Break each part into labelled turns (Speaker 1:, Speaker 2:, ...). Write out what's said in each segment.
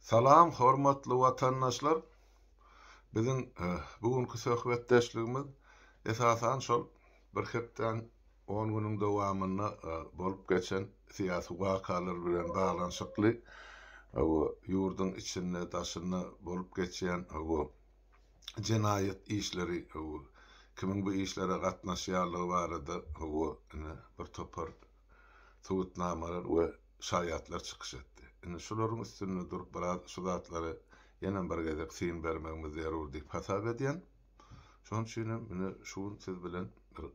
Speaker 1: Salam hormatly watandaşlar! Biziň bu günki söhbetdeşligimiz esasan şol bir hepdäň on günüň dowamynda bolup geçen syýasy wakalar bilen baglanyşykly ýurduň içinde daşynda bolup geçýän jenaýat işleri kimiň bu işlere gatnaşýanlygy barada ine bir topar subutnamalar we şaýatlar çykyş etdi. Indi şularyň üstünde durup biraz şu zatlara ýenem bir gezek syn bermegimiz zerur diýip hasap edýän. Şonuň üçin hem ine şu gün siz bilen bir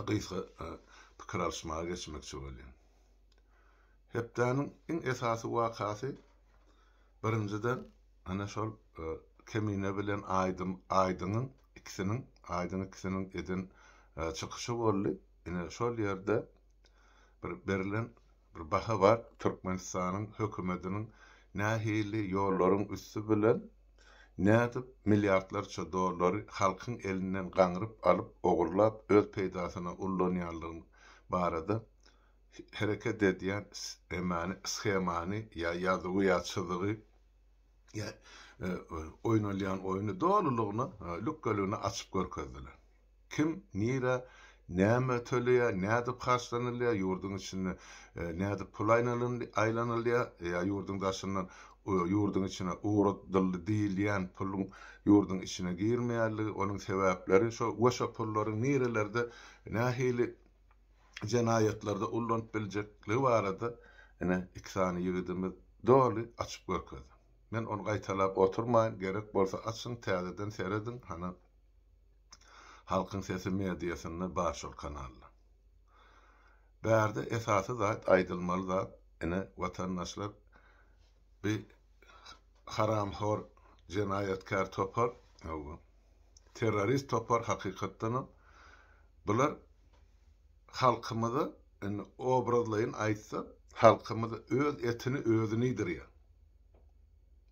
Speaker 1: gysga pikir alyşmaga geçmekçi bolýan. Hepdäniň iň esasy wakasy birinjiden ana şol Kemine bilen Aýdym Aýdyňyň ikisiniň Aýdyň ikisiniň eden çykyşy boldy. Ine şol ýerde bir berlen bir baha bar, Türkmenistanyň hökümetiniň nähili ýollaryň üsti bilen nädip milliardlarça dollary halkyň elinden gaňryp alyp, ogurlap öz peýdasyna ullanýanlygy barada hereket edýän emany, shemany ýa ýazuwy ýa çyzygy ýa oýnalýan oýny dolulygyna, lükgeligine açyp görkezdiler. Kim, nirä, näme töleýär, nädip harçlanylýar, ýurduň içinde nädip pul aýlanylýar ýa ýurduň daşyndan ýurduň içine ugradyldy diýilýän puluň ýurduň içine girmeýänligi, onuň sebäpleri şo we şo pullaryň nirelerde nähili jenaýatlarda ullanyp biljekligi barada ine iki sany ýigidimiz doly açyp görkezdi. Men ony gaýtalap oturmaýyn, gerek bolsa açyň, täzeden serediň, hany Halkyň sesi mediasynda bar şol kanalda. Bärde esasy zat aýdylmaly zat ine watandaşlar bi haramhor jenaýatkär topar hawa terrorist topar hakykatdanam bular halkymyza indi obrazlaýyn aýtsak halkymyza öz etini özüni iýdirýär.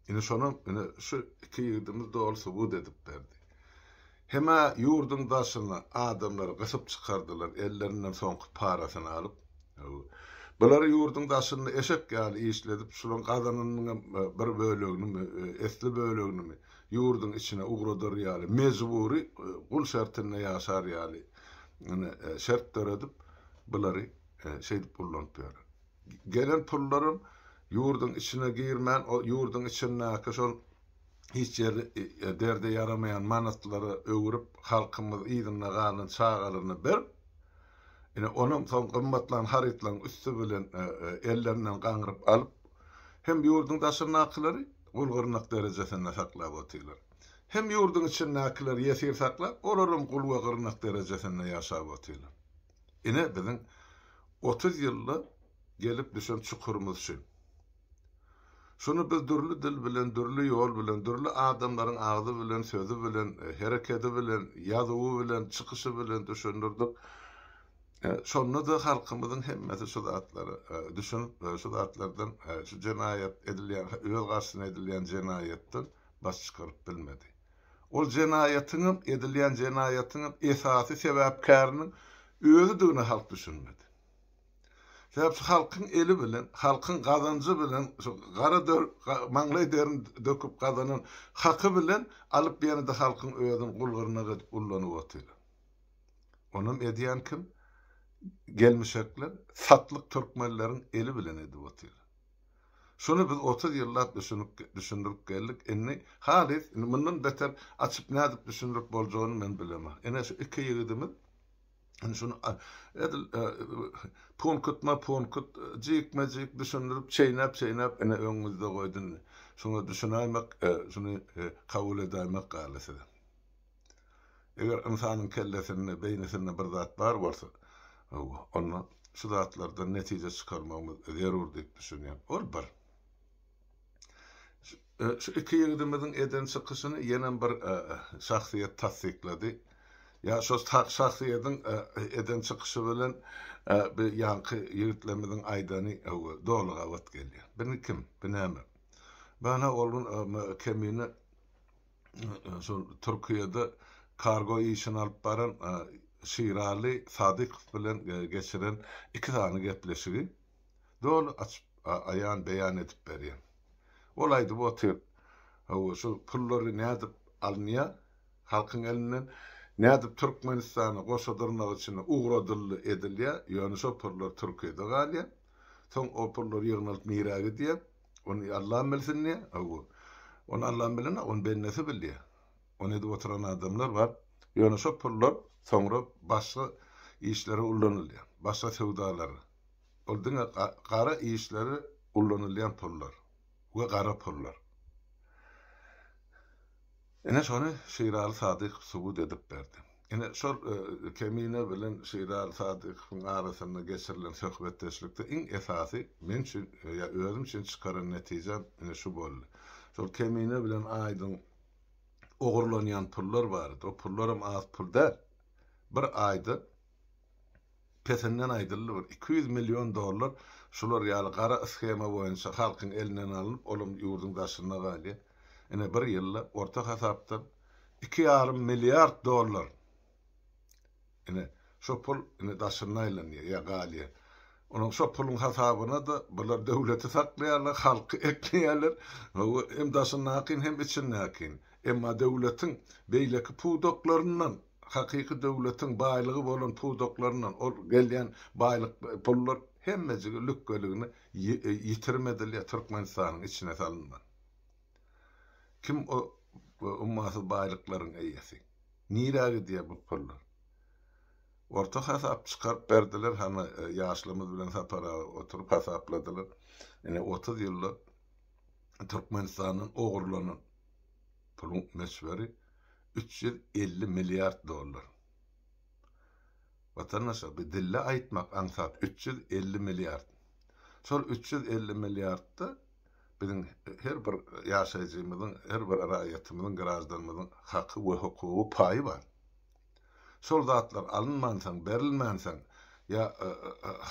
Speaker 1: Ine şonam ine şu iki ýigidimiz doly subut edip berdi. Hem-ä ýurduň daşyna adamlary gysyp çykardylar, ellerinden soňky parasyny alyp. Bulary ýurduň daşynda eşek ýaly işledip, şularyň gazananynyňam bir böleginimi, esli böleginimi ýurduň içine ugradar ýaly, mejbury gul şertinde ýaşar ýaly ine şert döredip, bulary şeýdip ullanyp ýörler. Gelen pullaram ýurduň içine girmän, o ýurduň içindäki şol hiç ýerde derde ýaramaýan manatlara öwrüp, halkymyz yzynda galan çagalaryna berip, ine onam soň gymmatlan harytlaryň üsti bilen ellerinden gaňryp alyp, hem ýurduň daşyndakylary gul-gyrnak derejesinde saklap otyrlar. Hem ýurduň içindäkileri ýesir saklap, olaram gul we gyrnak derejesinde ýaşap otyrlar. Ine biziň 30 ýylda gelip düşen çukurymyz şu. Şuny biz dürli dil bilen, dürli ýol bilen, dürli adamlaryň agzy bilen, sözi bilen, herekedi bilen, ýazuwy bilen, çykyşy bilen düşündirdik. Şonda-da halkymyzyň hemmesi şu zatlara düşünip, şu zatlardan, şu jenaýat edilýän, öz garşysyna edilýän jenaýatdan baş çykaryp bilmedi. Ol jenaýatyňam, edilýän jenaýatyňam esasy sebäpkäriniň özüdigine halk düşünmedi. Sebäp şu halkyň eli bilen, halkyň gazanjy bilen, şu gara dör, maňlaý derini döküp gazanan haky bilen alyp ýene-de halkyň özüni gul-gyrnak edip ullanyp otyrlar. Onam edýän kim? Gelmişekler, satlyk türkmenleriň eli bilen edip otyrlar. Şuny biz 30 ýyllap düşünip, düşündirip geldik. Indi halys, indi mundan beter açyp nädip düşündirip boljagyny men bilemok. Ine şu iki ýigidimiz indi şuny edil punktma-punkt, jikme-jik düşündirip, çeýnäp-çeýnäp ine öňüňizde goýdy indi. Şuňa düşünäýmek, şuny kabul edäýmek galdy size. Eger ynsanyň kellesinde, beýnisinde bir zat bar bolsa, onda şu zatlardan netije çykarmagymyz zerur diýip düşünýän. Ol bir. Şu iki ýigidimiziň eden çykyşyny ýenem bir şahsyýet tassyklady. Ýa şo şahsyýetiň eden çykyşy bilen bi ýaňky ýigitlerimiziň aýdany doly gabat gelýär. Bini kim? Bi näme? Bana ol gün Kemine şol Türkiýede kargo işini alyp baran Şiraly Sadykow bilen geçiren iki sany gepleşigi doly açyp aýan beýan edip berýär. Ol aýdyp otyr, hawa, şu pullary nädip alynýar halkyň elinden, nädip Türkmenistana goşa dyrnak içinde ugradyldy edilýär, ýöne şo pullar Türkiýede galýar. Soň o pullar ýygnalyp nirä gidýär, ony Allam bilsin diýýär. Hawa, ony Allam bilenok, ony bendesi bilýär. Ony edip oturan adamlar bar. Ýöne şo pullar soňra başga işlere ullanylýar, başga söwdalara. Ol diňe gara işlere ullanylýan pullar we gara pullar. Ine şony Şiraly Sadykow subut edip berdi. Ine şol Kemine bilen Şiraly Sadykowyň arasynda geçirilen söhbetdeşlikde iň esasy men üçin ýa özüm üçin çykaran netijäm ine şu boldy. Şol Kemine bilen Aýdyň ogurlanýan pullar bardy. O pullaram az pul däl. Bir aýda pesinden aýdyldy bir 200 million dollar şular ýaly gara shema boýunça halkyň elinden alnyp, olam ýurduň daşynda galýar. Ine bir ýylda orta hasapdan iki ýarym milliard dollar ine şo pul ine daşynda aýlanýar ýa galýar. Onuň şo puluň hasabyna-da bular döwleti saklaýarlar, halky ekleýärler. Hawa, hem daşyndakyny, hem içindäkini. Emma döwletiň beýleki pudaklaryndan, hakyky döwletiň baýlygy bolan pudaklaryndan ol gelýän baýlyk, pullar hemmejigi lükgeligine ýitirim edilýär, Türkmenistanyň içine salynman. Kim o ummasyz baýlyklaryň eýesi? Nirä gidýär bu pullar? Orta hasap çykaryp berdiler, hany ýaşlymyz bilen Sapar aga oturyp hasapladylar. Ine 30 ýylda Türkmenistandan ogurlanan puluň möçberi 350 milliard dollar. Watandaşlar, bu dilde aýtmak aňsat, 350 milliard. Şol 350 milliardda biziň her bir ýaşaýjymyzyň, her bir raýatymyzyň, graždanymyzyň haky we hukugy, paýy bar. Şol zatlar alynmansoň, berilmänsoň ýa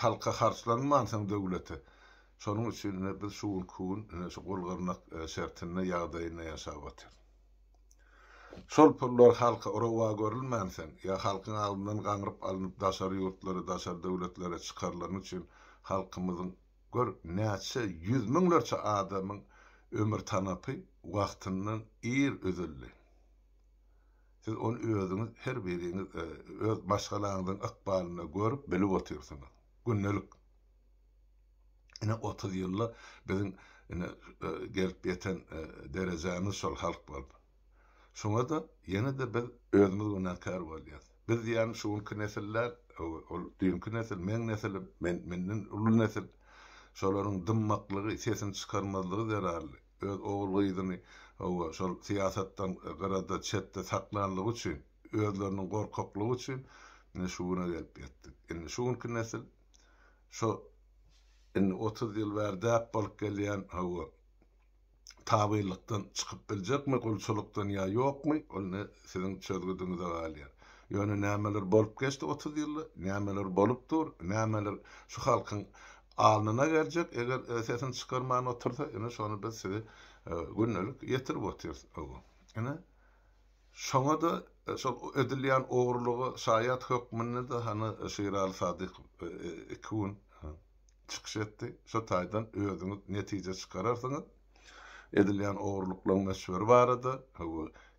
Speaker 1: halka harçlanmansoň döwlete, şonuň üçin ine biz şu günki gün ine şu gul-gyrnak şertinde, ýagdaýynda ýaşap otyrys. Şol pullar halka rowa görülmänsoň ýa halkyň agzyndan gaňryp alnyp daşary ýurtlara, daşary döwletlere çykarylany üçin halkymyzyň gör näçe ýüz müňlerçe adamyň ömür tanapy wagtyndan ir üzüldi. Siz ony özüňiz her biriňiz öz maşgalaňyzyň ykbalynda görüp, bilip otyrsyňyz. Gündelik. Ine 30 ýylda biziň ine gelip ýeten derejämiz şol halk bolup. Şoňa-da ýene-de biz özümiz günäkär bolýas. Biz diýýänim şu günki nesil däl, ol düýnki nesil, meň nesilim, men menden uly nesil. Şolaryň dymmaklygy, sesini çykarmazlygy zerarly. öz ogul-gyzyny, hawa, şol syýasatdan gyrada, çetde saklanlygy üçin, özleriniň gorkaklygy üçin ine şu güne gelip ýetdik. Indi şu günki nesil şo indi 30 ýyl bäri däp bolup gelýän, hawa, tabynlykdan çykyp biljekmi, gulçulykdan ýa ýokmy, ol ine siziň çözgüdiňize galýar. Ýöne nämeler bolup geçdi 30 ýylda, nämeler bolup dur, nämeler şu halkyň Alnyna geljek, eger sesini çykarman otursa, ine şony biz size gündelik ýetirip otyrys. Ine, şoňa-da şol edilýän ogurlyga şaýat hökmünde-de hany Şiraly Sadykow iki gün çykyş etdi. Şo taýdan özüňiz netije çykararsyňyz. Edilýän ogurlyklaryň möçberi barada,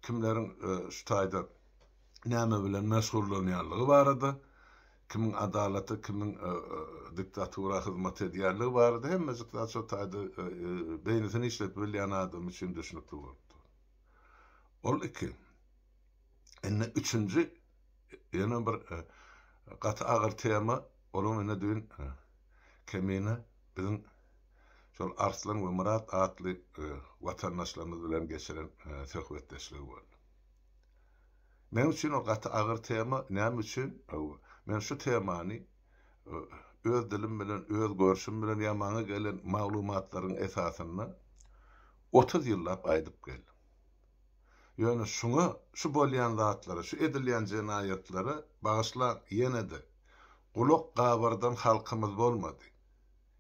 Speaker 1: kimleriň şu taýda näme bilen meşgullanýanlygy barada, kimiň adalata, kimiň diktatura hyzmat edýänligi barada hemmejik zat şo taýda beýnisini işledip bilýän adam üçin düşnükli bolup dur. Ol iki. Indi üçünji ýene bir gaty agyr tema, olam ine düýn Kemine biziň şol Arslan we Myrat atly watandaşlarymyz bilen geçiren söhbetdeşligi boldy. Meň üçin o gaty agyr tema, näme üçin? Men şu temany öz dilim bilen, öz görşüm bilen ýa maňa gelen maglumatlaryň esasynda 30 ýyllap aýdyp geldim. Ýöne şuňa, şu bolýan zatlara, şu edilýän jenaýatlara bagyşlaň ýene-de gulak gabardan halkymyz bolmady.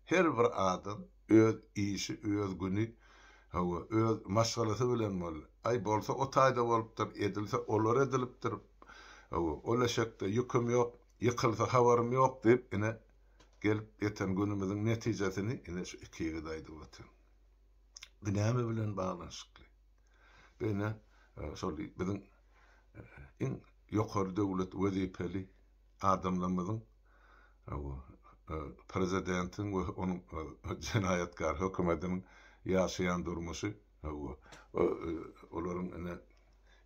Speaker 1: Her bir adam öz işi, öz güni, hawa, öz maşgalasy bilen boldy. Aý, bolsa o taýda bolupdyr, edilse olar edilipdir, hawa, ol eşekde ýüküm ýok, ýykylsa habarym ýok diýip, ine, gelip ýeten günümiziň netijesini, ine, şu iki ýigit aýdyp otyr. Bu näme bilen baglanyşykly? Bu ine şol biziň iň ýokary döwlet wezipeli adamlarymyzyň prezidentiň we onuň jenaýatkar hökümetiniň ýaşaýan durmuşy olaryň ine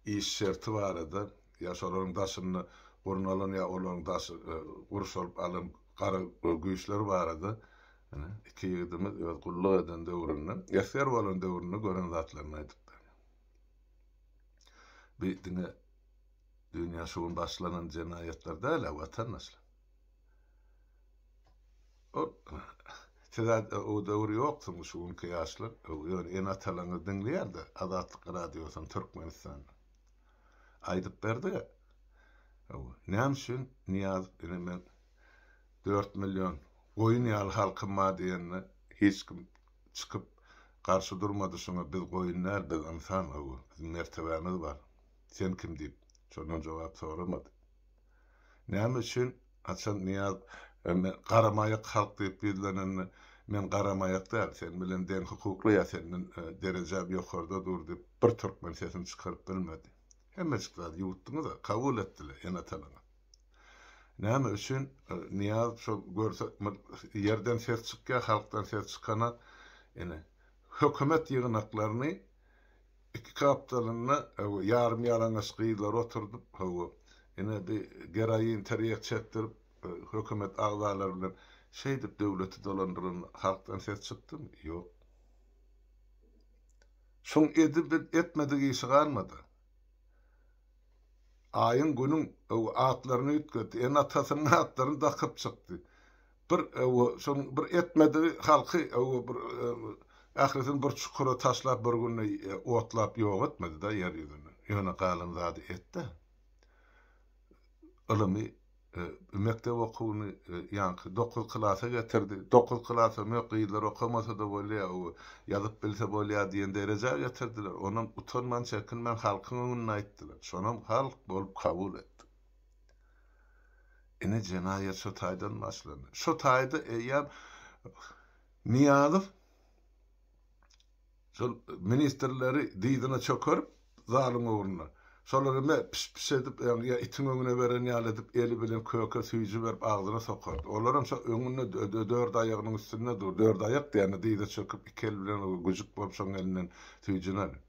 Speaker 1: iş şerti barada ýa şolaryň daşynda gurnalan ýa olaryň daşy gurşalyp alan gara güýçler barada ine iki ýigidimiz öz gulluk eden döwründe, esger bolan döwründe gören zatlaryny aýdyp berýär. Bu diňe dünýä şu gün başlanan jenaýatlar däl-ä, watandaşlar. Ol siz-ä o döwür ýoksuňyz şu günki ýaşlar, ýöne ene-atalaryňyz diňleýär-de Azatlyk Radiosyny Türkmenistanda. Aýdyp berdi-ä. Näme üçin Nyýazow ine men 4 million goýun ýaly halkym bar diýende hiç kim çykyp garşy durmady şoňa biz goýun däl biz ynsan biziň mertebämiz bar sen kim diýip şondan jogap soramady. Näme üçin haçan Nyýaz men garamaýak halk diýip ýüzlenende men garamaýak däl sen bilen deň hukukly ýa senden derejäm ýokarda dur diýip bir türkmen sesini çykaryp bilmedi. Hemmejik zady ýuwutdyňyz-a kabul etdiler ene-atalaryňyz. Näme üçin Nyýaz şol görse ýerden ses çykýar halkdan ses çykanak ine hökümet ýygnaklaryny iki gapdalynda ýarym ýalaňaç gyzlary oturdyp hawa ine bir geroin tirýek çekdirip hökümet agzalary bilen şeýdip döwleti dolandyran halkdan ses çykdymy? Ýok. Şoň edip etmedik işi galmady. Aýyň, günüň atlaryny üýtgetdi, ene-atasynyň atlaryny dakyp çykdy. Bir şonuň bir etmedigi halky bir ählisini bir çukura taşlap bir günde otlap ýok etmedi-de ýer ýüzünden. Ýöne galan zady etdi. Ylymy mekdep okuwyny ýaňky 9 klasa getirdi. 9 klasam ýok, gyzlar okamasa-da bolýar, ýazyp bilse bolýar diýen derejä getirdiler. Onam utanman, çekinmän halkyň öňünde aýtdylar. Şonam halk bolup kabul etdi. Ine jenaýat şo taýdan başlandy. Şo taýda eýýäm Nyýazow şol ministrleri dyzyna çökerip zalyň ugruna. Şolary me piş-piş edip, ýa itiň öňüne beren ýaly edip, eli bilen köke süýji berip agzyna sokardy. Olaram şo öňünde dört aýagynyň üstünde dur. Dört aýak diýende dyza çöküp, iki eli bilen güjük bolup şoň elinden süýjüni alýar.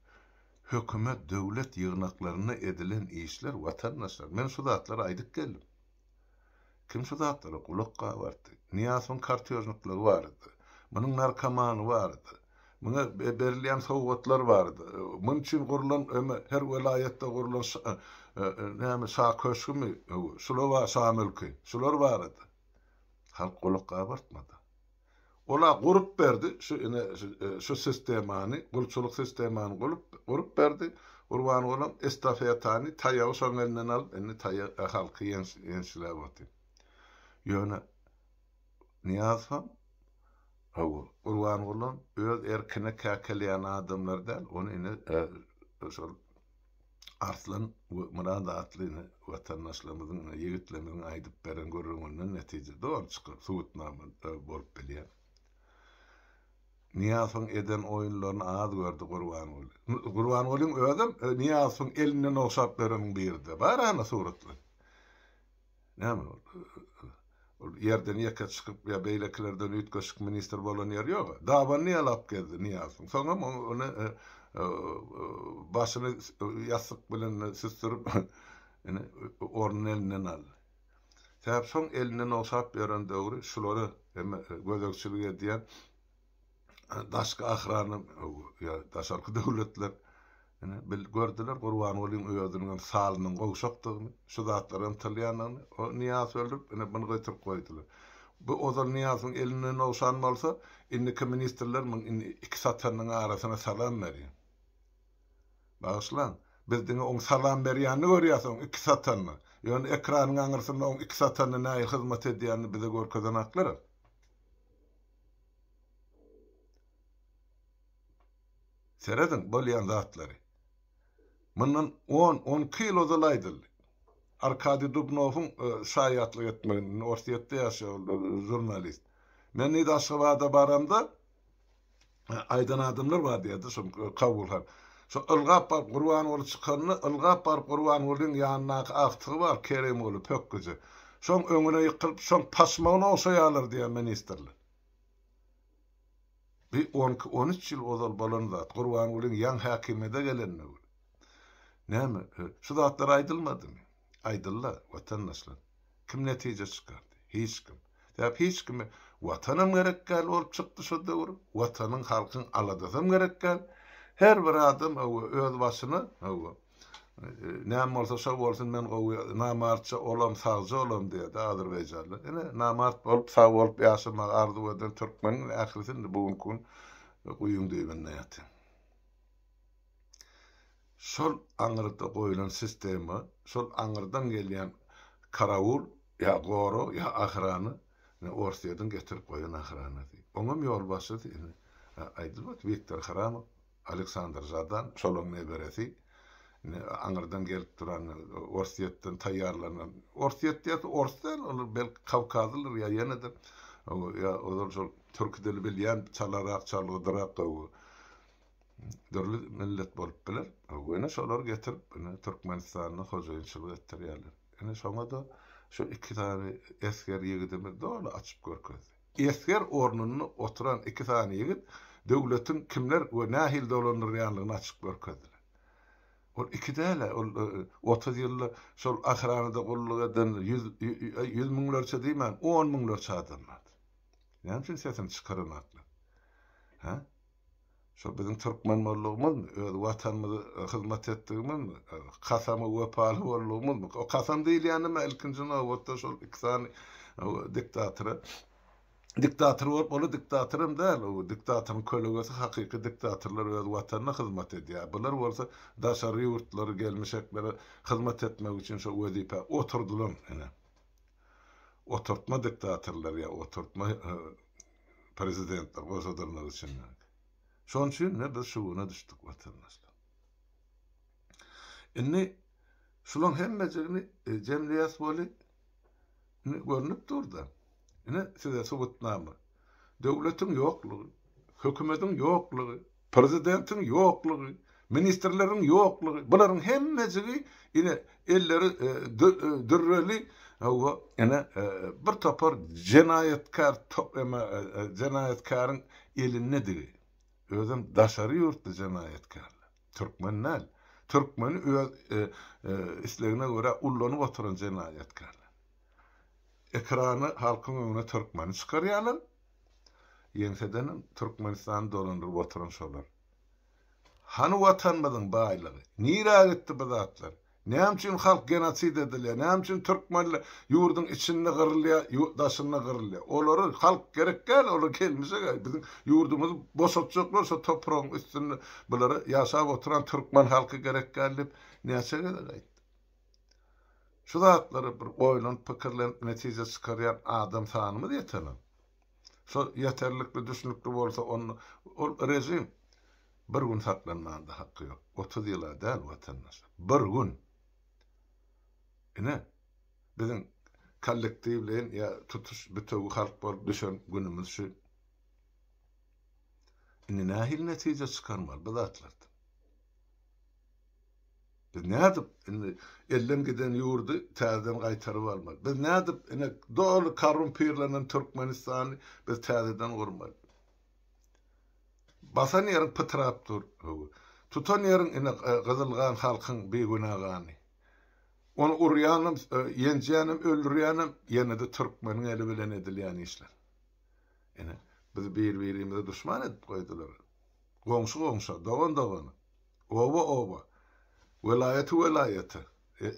Speaker 1: Hökümet, döwlet ýygnaklarynda edilen işler watandaşlar. Men şu zatlary aýdyp geldim. Kim şu zatlara gulak gabartdy? Nyýazowyň kartýožnikligi bardy. Munuň narkomany bardy. Muňa berilýän sowgatlar bardy. Munuň üçin gurlan her welaýatda gurlan näme şa köşgümi? Şular bar, şa mülki. Şular bardy. Halk gulak gabartmady. Ola gurup berdi şu ine şu sistemany, gulçulyk sistemany gurup gurup berdi. Gurbangulyň estafetany taýagy şoň elinden alyp, indi taýak halky ýençiläp otyr. Ýöne Nyýazowam hawa, Gurbangulam öz erkine käkeleýän adamlar däl, ony ine şol Arslan we Myrat atly ine watandaşlarymyzyň, ýigitlerimiziň aýdyp beren gürrüňinden netije doly çykyp, subutnama bolup bilýär. Nyýazowyň eden oýunlaryny az gördi Gurbanguly. Gurbangulyň özem Nyýazowyň elinden ogşap bereniň biride. Bar ana suratlar. Näme ol? Ol ýerden ýeke çykyp ýa beýlekilerden üýtgeşik ministr bolan ýeri ýok. Dabanyny ýalap gezdi Nyýazowyň. Soňam ony başyny ýassyk bilen süsdürip ine ornuny elinden aldy. Sebäp şoň elinden ogşap ýören döwri şulara hem gözegçilik edýän daşky ahrana ýa daşarky döwletler ine bil gördüler Gurbangulyň özüniň hem salynyň gowşakdygyny, şu zatlara ymtylýandygyny, o Nyýazowy öldürip ine muny getirip goýdular. Bu ozal Nyýazowyň elinden ogşan bolsa, indiki ministrler muň indi iki satanynyň arasyna salam berýär. Bagyşlaň, biz diňe oň salam berýänini görýäs oň iki satanyny. Ýöne ekranyň aňyrsynda oň iki satanyna nähili hyzmat edýänini bize görkezenaklar. Serediň bolýan zatlary. Mundan on, on iki ýyl ozal aýdyldy. Arkadiý Dubnowyň şaýatlyk etmeginde, indi Orsýetde ýaşaýar ol žurnalist. Men diýdi Aşgabada baramda. Aýdan adamlar bar diýýärdi şo Kabul han. Şo ylgap baryp Gurbanguly çykanda, ylgap baryp Gurbangulyň ýanyndaky agtygy bar Kerimguly pökgüje. Şoň öňüne ýykylyp, şoň paşmagyny ogşaýarlar diýýär ministrler. Bi on iki, on üç ýyl ozal bolan zat. Gurbangulyň ýaňy häkimiýete gelende. Näme, şu zatlar aýdylmadymy? Aýdyldy, watandaşlar. Kim netije çykardy? Hiç kim. Sebäp hiç kime Watanam gerek däl bolup çykdy şo döwür, Watanyň, halkyň aladasam gerek däl. Her bir adam hawa öz başyna hawa näme bolsa şo bolsun men gowy namartça olam sagja olam diýerdi azerbaýjanlar. Ine namart bolup sag bolup ýaşamagy arzuw eden türkmeniň ählisi indi bu günki gün guýyň düýbünde ýatyr. Şol aňyrda goýlan sistema, şol aňyrdan gelýän karawul ýa gorag ýa ahrana, ine Orsýetiň getirip goýan ahranasy. Oňam ýolbaşçysy ine aýdylyp otyr, Wiktor Hramow, Aleksandr Žadan, şolaň neberesi, ine aňyrdan gelip duran Orsýetden taýýarlanan, Orsýet diýýäs, ors däl, olar belki kawkazlydyr ýa ýene-de ýa ozal şol türki dili bilýän çalarak, çalgydyrak, Dürli millet bolup biler. Ýöne şolary getirip ine Türkmenistanda hojaýynçylyk etdirýärler. Ine şoňa-da şu iki sany esger ýigidimiz doly açyp görkezdi. Esger ornunda oturan iki sany ýigit döwletiň kimler we nähili dolandyrýanlygyny açyp görkezdiler. Ol iki däl-ä, ol 30 ýylda şol ahranada gulluk eden ýüz, ýüz müňlerçe diýmän, on müňlerçe adam bardy. Näme üçin sesini çykaranoklar? Hä? Şo biziň türkmen boldugymyzmy, öz Watanymyza hyzmat etdigimizmi, kasama wepaly boldugymyzmy? O kasam diýilýänem-ä ilkinji nobatda şol iki sany diktatora diktator bolup, ol-a diktatoram däl, o diktatoryň kölegesi, hakyky diktatorlar öz Watanyna hyzmat edýär. Bular bolsa daşary ýurtlary gelmişeklere hyzmat etmek üçin şo wezipä oturdylan, ine. Oturtma diktatorlar ýa oturtma Prezidentler goşa dyrnak içindäki. Şonuň üçin ine biz şu güne düşdük watandaşlar. Indi şulaň hemmejigini e, jemleýäs weli indi görnüp dur-da. Ine size subutnama. Döwletiň ýoklugy, hökümediň ýoklugy, Prezidentiň ýoklugy, ministrleriň ýoklugy, bularyň hemmejigi ine elleri dürreli hawa ine bir topar jenaýatkär jenaýatkäriň elindedigi. Özem daşary ýurtly jenaýatkärler. Türkmen däl. Türkmeni öz islegine görä ullanyp oturan jenaýatkärler. Ekrana halkyň öňüne türkmeni çykarýarlar. Ýeňsedenem Türkmenistany dolandyryp oturan şolar. Hany watanymyzyň baýlygy? Nirä gitdi bu zatlar? Näme üçin halk genosid edilýär? Näme üçin türkmenler ýurduň içinde gyrylýar, daşynda gyrylýar? Olary halk gerek däl, olar gelmişek biziň ýurdumyzy boşatjaklar şo topragyň üstünde bulara ýaşap oturan türkmen halky gerek däl diýip näçe gezek aýtdym. Şu zatlary bir oýlanyp pikirlenip netije çykarýan adam sanymyz ýetenok. Şo ýeterlikli düşnükli bolsa onda ol režim bir gün saklanmanda haky ýok. 30 ýyla däl watandaşlar. Bir gün. Ine biziň kollektiwleýin ýa tutuş bütewi halk bolup düşen günümiz şu. Indi nähili netije çykarmaly bu zatlardan? Biz nädip indi elden giden ýurdy täzeden gaýtaryp almaly? Biz nädip ine doly korrumpirlenen Türkmenistany biz täzeden gurmaly? Basan ýeriň pytrap dur. Tutan ýeriň ine gyzyl gan halkyň bigünä gany. Ony urýanam, ýenjýänem, öldürýänem ýene-de türkmeniň eli bilen edilýän işler. Ine, bizi bir-birimize duşman edip goýdular. Goňşy goňşa, dogan dogana. Oba oba. Welaýaty welaýata.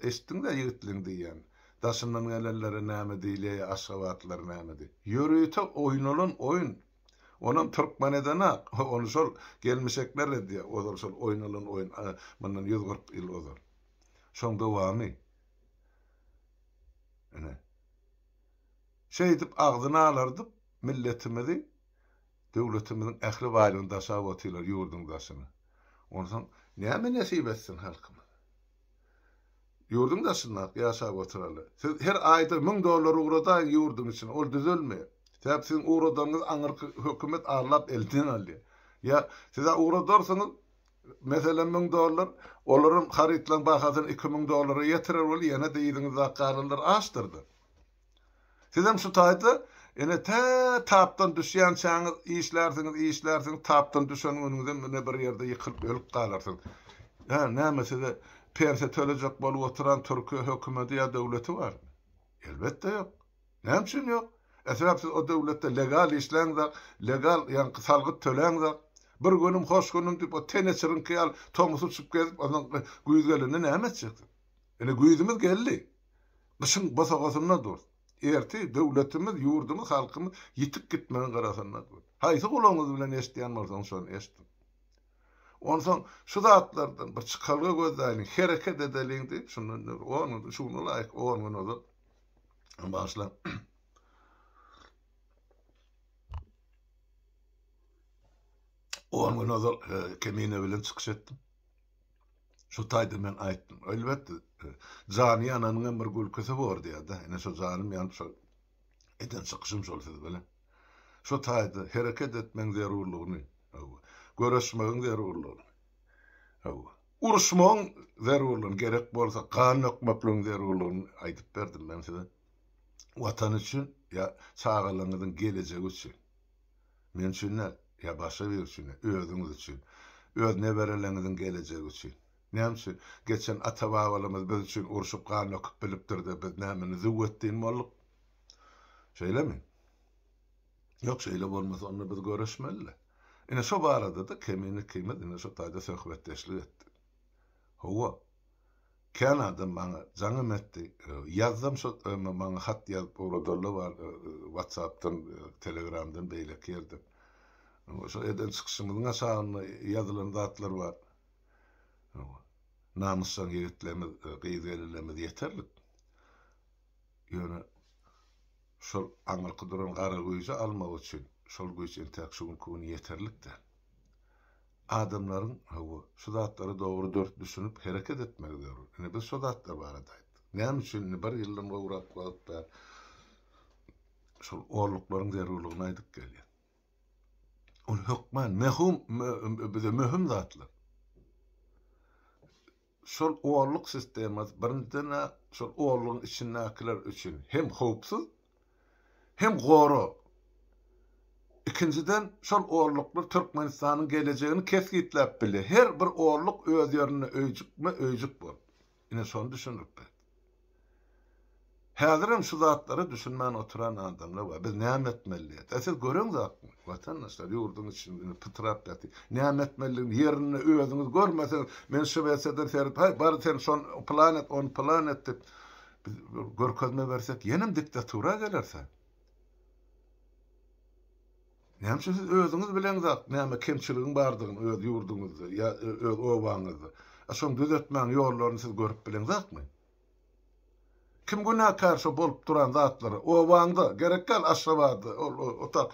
Speaker 1: Eşitdiňdä ýigitliň diýýän. Daşyndan gelenlere näme diýilýä ýa aşgabatlylar näme diý. Ýörite oýnalan oýun. Onam türkmen edenak. Ony şol gelmişekler edýä. Ozal şol oýnalan oýun mundan 140 ýyl ozal. Şoň dowamy. Ine. Şeýdip agzyny alardyp milletimizi Döwletimiziň ähli baýlygyny daşap otyrlar ýurduň daşyna. Onsoň näme nesip etsin halkymyza? Ýurduň daşynda ýaşap oturarlar. Siz her aýda 1000 dollar ugradaýyň ýurduň içine, ol düzelmeýär. Sebäp siziň ugradanyňyzy aňyrky hökümet arlap elinden alýar. Ýa siz-ä ugradarsyňyz, meselem, 1000 dollar, olaram harytlaryň bahasyny 2000 dollara ýetirer weli, ýene-de yzyňyzdaky galanlar açdyrdy. Sizem şu taýda ine tä tapdan düşýänçäňiz işlärsiňiz, işlärsiňiz, tapdan düşen günüňizem ine bir ýerde ýykylyp ölüp galarsyňyz. Hä, näme size pensiýa tölejek bolup oturan türkiýe hökümeti ýa döwleti barmy? Elbetde ýok. Näme üçin ýok? E sebäp siz o döwletde legal işläňzok, legal ýaňky salgyt töläňzok. Bir günüm hoş günüm diýip o teneçiriňki ýaly tomus uçup gezip onsoň güýz gelende näme etjeksiň? Ine güýzümiz geldi. Gyşyň bosagasynda dur. Ertir döwletimiz, ýurdumyz, halkymyz ýitip gitmegiň gyrasynda dur. Haýsy gulagyňyz bilen eşidýän bolsaňyz şony eşidiň. Onsoň şu zatlardan bir çykalga gözläýliň, hereket edeliň diýip, şundan bir on gün, şu güne laýyk on gün ozal bagyşlaň. On gün ozal Kemine bilen çykyş etdim. Şu taýda men aýtdym. Elbetde, jany ýananyň hem bir gülküsi bor diýýär-de. Ine şo janym ýanyp şo eden çykyşym şol siz bilen. Şo taýda hereket etmegiň zerurlygyny, hawa, göreşmegiň zerurlygyny, hawa, uruşmagyň zerurlygyny, gerek bolsa gan dökmekligiň zerurlygyny aýdyp berdim men size. Watan üçin ýa çagalaryňyzyň gelejegi üçin. Men üçin däl, ýa başga biri üçin däl, özüňiz üçin. Öz nebereleriňiziň gelejegi üçin. Näme üçin? Geçen ata-babalarymyz biz üçin urşup gan döküp bilipdir-de, biz näme indi züwwetdin bolduk? Şeýlemi? Ýok, şeýle bolmasa onda biz göreşmeli-le. Ine şo barada-da Kemine ikimiz ine şo taýda söhbetdeşlik etdik. Hawa. Kän adam maňa jaňam etdi. Ýazdam şo maňa hat ýazyp ugradanlar bar WhatsAppdan, Telegramdan beýleki ýerden. Şo eden çykyşymyzyň aşagynda ýazylan zatlar bar. Namysjaň ýigitlerimiz, gyz-gelinlerimiz ýeterlik. Ýöne şol aňyrky duran gara güýji almak üçin şol güýç entäk şu günki gün ýeterlik däl. Adamlaryň, hawa, şu zatlara dogry dürs düşünip hereket etmegi zerur. Ine, biz şo zatlar barada aýtdyk. Näme üçin indi bir ýyldan gowrak wagt bäri şol orluklaryň zerurlygyny aýdyp gelýän. Ol hökman möhüm, bize möhüm zatlar. Şol orluk sistemasy birinjiden-ä şol orlugyň içindäkiler üçin hem howpsuz, hem gorag. Ikinjiden, şol orluklar Türkmenistanyň gelejegini kesgitläp bilýär. Her bir orluk öz ýerinde öýjükme-öýjük bolup. Ine şony düşündirip berdi. Häzirem şu zatlara düşünmän oturan adamlar bar. Biz näme etmeli diýýär. E siz göreňzokmy? Watandaşlar ýurduň içinde indi pytrap ýatyr. Näme etmelidigini ýerinde özüňiz görmeseňiz, men Şwesiýadan seredip, haý bar sen şony plan et, ony plan et diýip, biz görkezme bersek, ýenem diktatura gelerse. Näme üçin siz özüňiz bileňzok näme kemçiligiň bardygyny öz ýurduňyzda ýa öz obaňyzda. A şoň düzetmäň ýollaryny siz görüp bileňzokmy? Kim günäkär şo bolup duran zatlara? Obaňda, gerek däl Aşgabatda, ol otak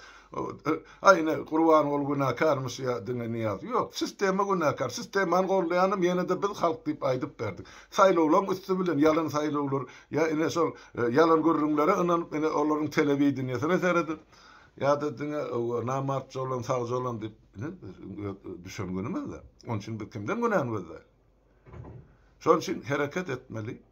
Speaker 1: aý ine Gurbanguly günäkärmiş ýa diňe Nyýazow. Ýok, sistema günäkär. Sistemany goldaýanam ýene-de biz halk diýip aýdyp berdik. Saýlawlaryň üsti bilen ýalan saýlawlar ýa ine şol ýalan gürrüňlere ynanyp ine olaryň telewideniýesine seredip ýa-da diňe namartja bolan sagja bolan diýip ine düşen günümizde. Onuň üçin biz kimden günäni gözläýeli? Şonuň üçin hereket etmeli,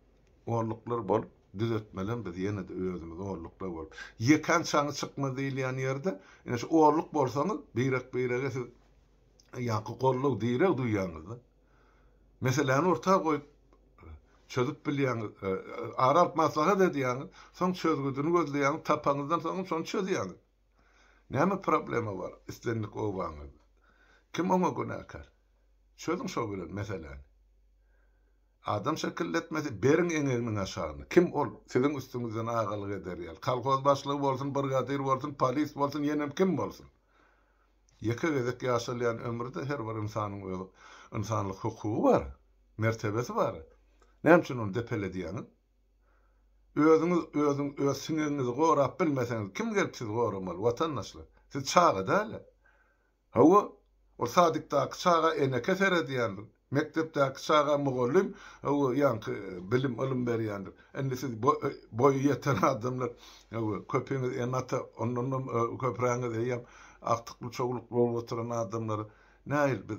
Speaker 1: onluklar bolup, düzetmelem biz ýene-de özümiz onluklar bolup. Ýekän çaňy çykmaz diýilýän ýerde, ine şu onluk bolsaňyz, birek-birege siz ýaňky goldaw, direg duýýaňyz-da. Meseläni orta goýup, çözüp bilýäňiz, ara alyp maslahat edýäňiz, soň çözgüdini gözleýäňiz, tapaňyzdan soňam şony çözýäňiz. Näme problema bar islendik obaňyzda? Kim oňa günäkär? Çözüň şo bilen meseläni. Adam şekilletmesi beriň eňeginiň aşagyna. Kim ol siziň üstüňizden agalyk eder ýaly? Kolhoz başlygy bolsun, brigadir bolsun, polis bolsun, ýenem kim bolsun. Ýeke gezek ýaşalýan ömürde her bir ynsanyň öz ynsanlyk hukugy bar, mertebesi bar. Näme üçin ony depeledýäňiz? Özüňiz özüň öz siňegiňizi gorap bilmeseňiz kim gelip sizi goramaly watandaşlar? Siz çaga däl-ä. Hawa, ol sadikdaky çaga eneke seredýändir. Mekdepdäki çaga mugallym, hawa, ýaňky bilim, ylym berýändir. Indi siz boýy ýeten adamlar, hawa, köpüňiz ene-ata, ondanam köprägiňiz eýýäm. agtykly-çowlukly bolup oturan adamlara nähili biz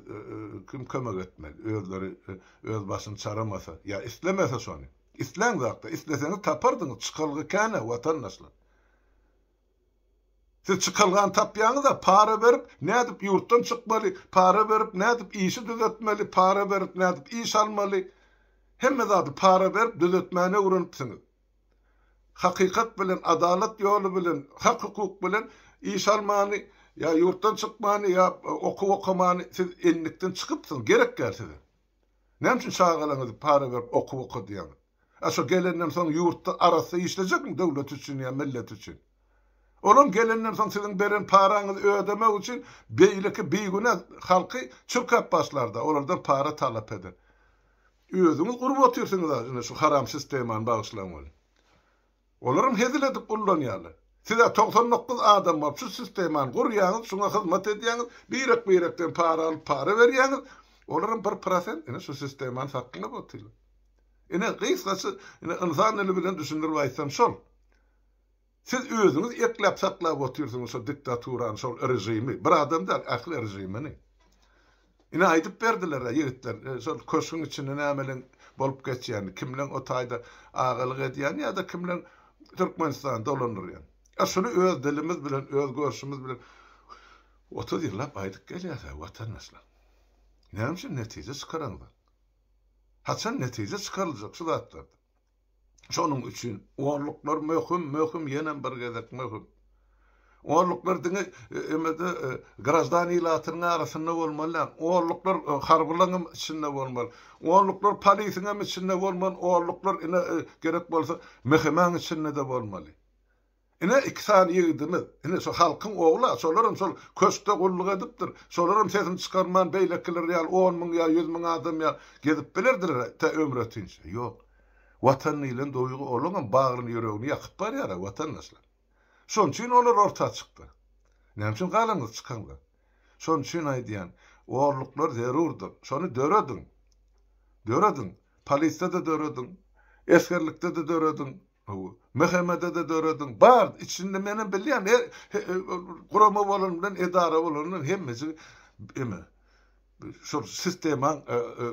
Speaker 1: kim kömek etmeli? Özleri öz başyny çaramasa ýa islemese şony. Isläňzakda, isleseňiz tapardyňyz, çykalga kän-ä watandaşlar. Siz çykalgany tapýaňyz-a, para berip nädip ýurtdan çykmaly, para berip nädip işi düzetmeli, para berip nädip iş almaly. Hemme zady para berip düzetmäni öwrenipsiňiz. Hakykat bilen, adalat ýoly bilen, hak-hukuk bilen iş almany, ýa ýurtdan çykmany, ýa okuw okamany siz ennikden çykypsyňyz, gerek däl size. Näme üçin çagalaryňyzy para berip okuw okadýaňyz? A şo gelenden soň ýurtda arassa işlejekmi döwlet üçin ýa millet üçin? Olam gelenden soň siziň beren paraňyzy ödemek üçin beýleki bigünä halky çürkäp başlarda, olardan para talap eder. Özüňiz gurup otyrsyňyz-a ine şu haram sistemany bagyşlaň welin. Olaram hezil edip ullanýarlar. Siz-ä 99 adam bolup şu sistemany gurýaňyz, şuňa hyzmat edýäňiz, birek-birekden para alyp para berýäňiz. Olaram bir prosent ine şu sistemany saklap otyrlar. Ine gysgaça ine ynsan dili bilen düşündirip aýtsam şol. Siz özüňiz ekläp saklap otyrsyňyz şo diktaturany, şol režimi. Bir adam däl, ähli režimini. Ine aýdyp berdiler-ä ýigitler, şol köşgüň içinde nämeleň bolup geçýänini, kimleň o taýda agalyk edýänini ýa-da kimleň Türkmenistany dolandyrýanyny. A şuny öz dilimiz bilen, öz görşümiz bilen 30 ýyllap aýdyp gelýäs-ä watandaşlar. Näme üçin netije çykaraňzok? Haçan netije çykaryljak şu zatlardan? Şonuň üçin onluklar möhüm, möhüm, ýenem bir gezek möhüm. Onluklar diňe emede graždan ilatynyň arasynda bolmaly däl. Onluklar harbylaryň hem içinde bolmaly. Onluklar polisiň hem içinde bolmaly. Onluklar ine gerek bolsa MHM-iň içinde-de bolmaly. Ine iki sany ýigidimiz, ine şu halkyň ogly-a, şolaram şol köşkde gulluk edipdir. Şolaram sesini çykarman beýlekiler ýaly on müň ýa 100 müň adam ýaly gezip bilerdiler tä ömri ötinçä. Ýok. Watan diýlen duýgy olaňam bagryny ýüregini ýakyp barýar-a watandaşlar. Şonuň üçin olar orta çykdy. Näme üçin galanyňyz çykaňzok? Şonuň üçin aýdýan, orluklar zerurdyr. Şony dörediň. Dörediň. Polisde-de dörediň. Esgerlikde-de dörediň. MHM-de-de dörediň. Bar, içinde menem bilýän, her gurama bolan bilen, edara bolan bilen hemmejigi eme, şol sistemaň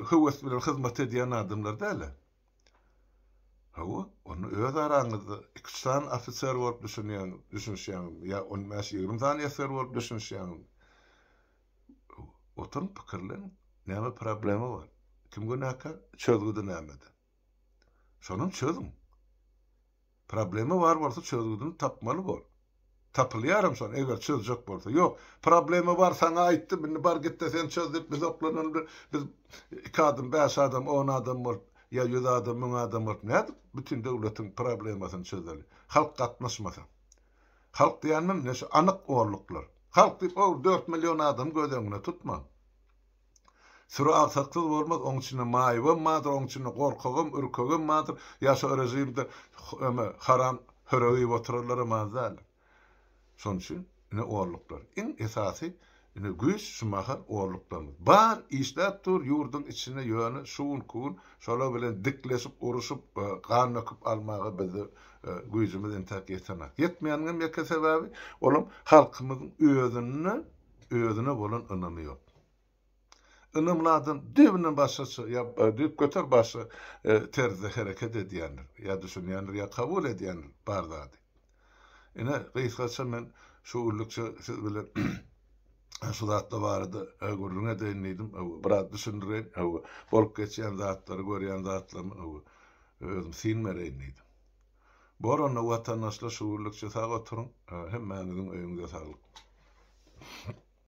Speaker 1: höwes bilen hyzmat edýän adamlar däl-ä. Hawa, onda öz araňyzda iki-üç sany ofiser bolup düşünýäňiz, düşünişýäňizmi ýa on bäş-ýigrimi sany esger bolup düşünişýäňizmi? Oturyň, pikirleniň, näme problema bar? Kim günäkär? Çözgüdi nämede? Şonam çözüň. Problema bar bolsa çözgüdini tapmaly bor. Tapylýaram şon eger çözjek bolsa. Ýok, problema bar saňa aýtdym indi bar gitde sen çöz diýip biz oklanaly bilen biz iki adam, bäş adam, on adam bolup ýa ýüz adam, müň adam bolup nädip bütin döwletiň problemasyny çözeli? Halk gatnaşmasa. Halk diýenimem ine şu anyk onluklar. Halk diýip o dört million adamy göz öňüne tutmaň. Süri agsaksyz bolmaz, oň içinde maýybam bardyr, oň içinde gorkagam, ürkegem bardyr, ýa şo režimde eme haram hörek iýip oturanlaram az däldir. Şonuň üçin ine orluklar. Iň esasy ine güýç şu mahal orluklarymyz. Bar, işläp dur ýurduň içinde ýöne şu günki gün şolar bilen dikleşip, uruşyp, gan döküp almaga bizde güýjümiz entäk ýetenak. Ýetmeýäniňem ýeke sebäbi olam halkymyzyň özünde özüne bolan ynamy ýok. Ynamly adam düýbünden başgaça ýa düýpgöter başga terzde hereket edýändir, ýa düşünýändir, ýa kabul edýändir bar zady. Ine, gysgaça men şu günlükçe siz bilen şu zatlar barada gürrüň edeýin diýdim. Biraz düşündireýin, bolup geçýän zatlary, görýän zatlarymy özüm syn bereýin diýdim. Bor onda watandaşlar şu günlükçe sag oturyň, hemmäňiziň öýüňize saglyk.